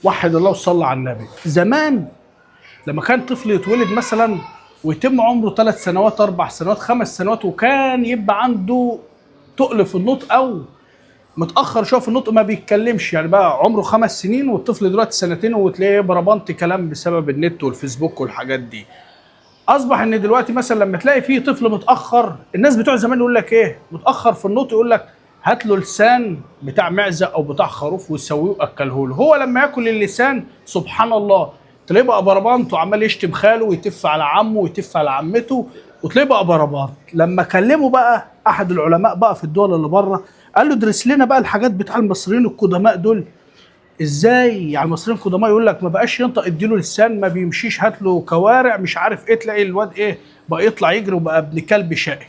وحد الله وصلى على النبي. زمان لما كان طفل يتولد مثلا ويتم عمره 3 سنوات 4 سنوات 5 سنوات، وكان يبقى عنده تقل في النطق او متاخر شوية في النطق، ما بيتكلمش، يعني بقى عمره 5 سنين والطفل دلوقتي سنتين وتلاقيه بربنت كلام بسبب النت والفيسبوك والحاجات دي. اصبح ان دلوقتي مثلا لما تلاقي فيه طفل متاخر، الناس بتوع زمان يقول لك ايه؟ متاخر في النطق، يقول لك هات له لسان بتاع معزة او بتاع خروف وسويه واكله له. هو لما ياكل اللسان سبحان الله تلاقيه بقى بربنت وعمال يشتم خاله ويتف على عمه ويتف على عمته، وتلاقيه بقى بربنت. لما كلمة بقى احد العلماء بقى في الدول اللي بره، قال له ادرس لنا بقى الحاجات بتاع المصريين القدماء دول ازاي. يعني المصريين القدماء يقول لك ما بقاش ينطق، اديله لسان، ما بيمشيش هات له كوارع، مش عارف ايه، تلاقي الواد ايه بقى يطلع يجري وبقى ابن كلب شقي.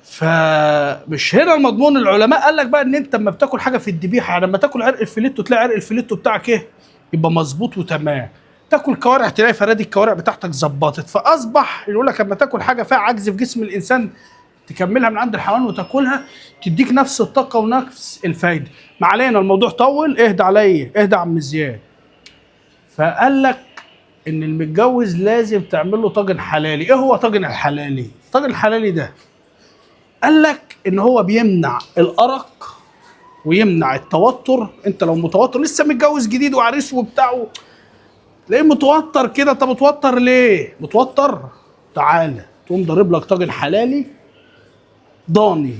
فمش هنا المضمون. العلماء قال لك بقى ان انت لما بتاكل حاجة في الذبيحة، يعني لما تاكل عرق الفيليتو تلاقي عرق الفيليتو بتاعك ايه يبقى مظبوط وتمام، تاكل كوارع تلاقي فرادي الكوارع بتاعتك ظبطت. فاصبح يقول لك لما تاكل حاجة فيها عجز في جسم الانسان تكملها من عند الحيوان وتاكلها تديك نفس الطاقة ونفس الفايدة. ما علينا، الموضوع طول، اهدى عليا، اهدى يا عم زياد. فقال لك ان المتجوز لازم تعمل له طاجن حلالي. ايه هو طاجن الحلالي؟ طاجن الحلالي ده قال لك ان هو بيمنع الارق ويمنع التوتر. انت لو متوتر لسه متجوز جديد وعريس وبتاع، تلاقيه متوتر كده، انت متوتر ليه؟ متوتر؟ تعالى تقوم ضارب لك طاجن حلالي ضاني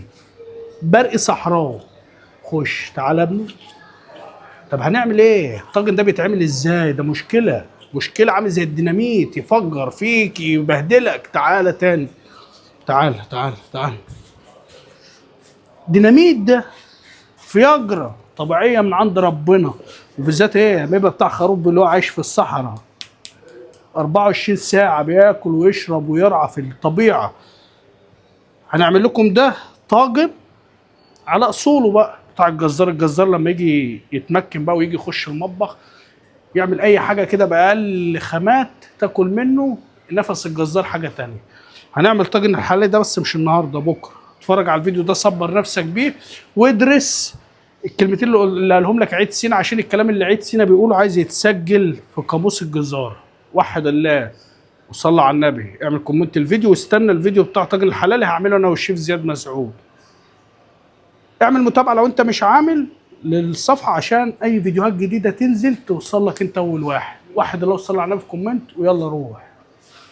برق صحراء، خش تعالى يا ابني. طب هنعمل ايه؟ الطاجن ده بيتعمل ازاي؟ ده مشكلة، مشكلة، عامل زي الديناميت يفجر فيك يبهدلك. تعالى تاني، تعالى تعالى تعالى. ديناميت ده فياجرا طبيعية من عند ربنا، وبالذات ايه لما يبقى بتاع خروف اللي هو عايش في الصحراء 24 ساعة بياكل ويشرب ويرعى في الطبيعة. هنعمل لكم ده طاجن على اصوله بقى بتاع الجزار. الجزار لما يجي يتمكن بقى ويجي يخش المطبخ يعمل اي حاجة كده باقل خامات تاكل منه، نفس الجزار حاجة تانية. هنعمل طاجن الحلال ده بس مش النهارده، بكره. اتفرج على الفيديو ده، صبر نفسك بيه وادرس الكلمتين اللي قالهم لك عيد سينا، عشان الكلام اللي عيد سينا بيقوله عايز يتسجل في قاموس الجزار. وحد الله وصلى على النبي، اعمل comment الفيديو واستنى الفيديو بتاع طاجن الحلال هعمله انا والشيف زياد مسعود. اعمل متابعه لو انت مش عامل للصفحه عشان اي فيديوهات جديدة تنزل توصل لك انت اول واحد. وحد الله وصلى على النبي في comment، ويلا روح.